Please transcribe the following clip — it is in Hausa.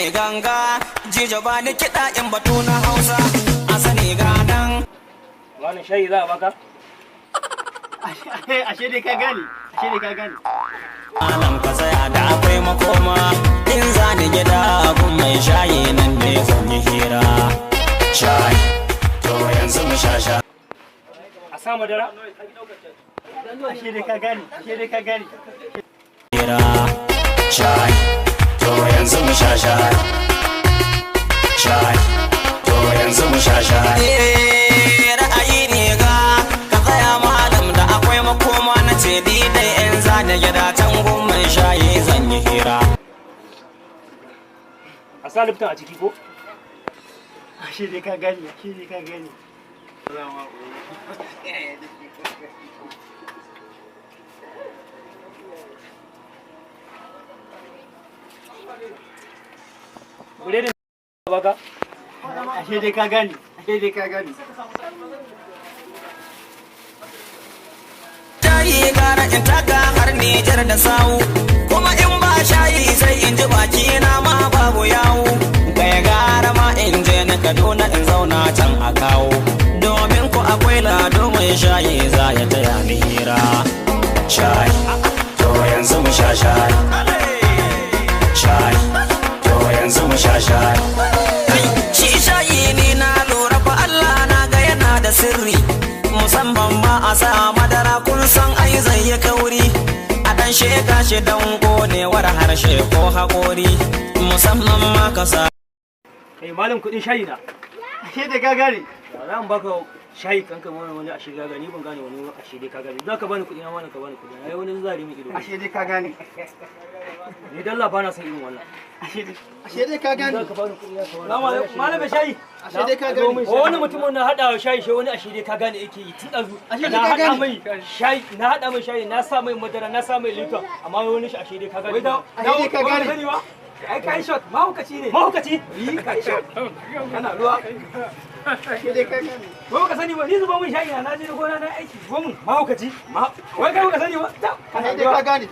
Mai ganga jijo ba ni kiɗa in batu na Hausa a sani ganan. Wannan shayi za a baka? Ashe dai ka gane, ashe dai ka gane. Malam ka tsaya da akwai makoma in za ni gida gun mai shayi nan ne zan yi hira. Shayi, to yanzu mu sha sha. A sa madara? Ashe dai ka gane, ashe dai ka gane. Hira. Shayi, to yanzu mu sha shayi. Shayi, to yanzu mu sha shayi. Ra'ayi ne ga ka tsaya malam da akwai makoma na ce ni dai in za ni gida can gun mai shayi zan yi hira. A sa Lipton a ciki ko? Ashe dai ka gane, ashe dai ka gane. Biredin baka? Ashe dai ka gane, ashe dai ka gane. Shayi gara in taka har Nijar da sawu, kuma in ba shayi sai in ji baki na ma babu yawu. Kai gara ma in je na Kaduna in zauna can a kawo, domin ku akwai lado mai shayi za ya taya ni hira. Shayi, to yanzu mu sha shayi. Shayi, to yanzu mu sha shayi. Kai, shi shayi ni na lura fa Allah na ga yana da sirri. Musamman ma a sa madara kun san ai zai yi kauri. A dan sheka shi dan konewar harshe ko haƙori. Musamman ma ka sa. Kai malam, kuɗin shayi na. Ashe dai ka gane. Ya za mu baka shayi kan kan wani ashe ka gane? Ni ban gane wani ashe dai ka gane. Za ka bani kuɗi na malam, ka bani kuɗi na. Ai wani zare min ido. Ashe dai ka gane. Ni dalla ba na son irin wannan. Ashe dai ka gane. Za ka bani kuɗi na, ka bani. Malam mai shayi. Ashe dai ka gane. Wani mutumin na haɗa shayi shi wani ashe dai ka gane yake yi tun ɗazu. Ashe dai Na ka haɗa gane. mai shayi, na haɗa mai shayi, na sa mai madara, na sa mai Lipton, amma wani shi ashe dai ka gane. Ashe dai ka gane. Sani ba? Ai kai shot, mahaukaci ne. Mahaukaci? Yi kai shot. Kana ruwa. Ashe dai ka gane. Wai baka sani ba, ni zuba mun shayi na, na je gona na aiki, zuba mun mahaukaci. Wai kai baka sani ba? Ashe dai ka gane.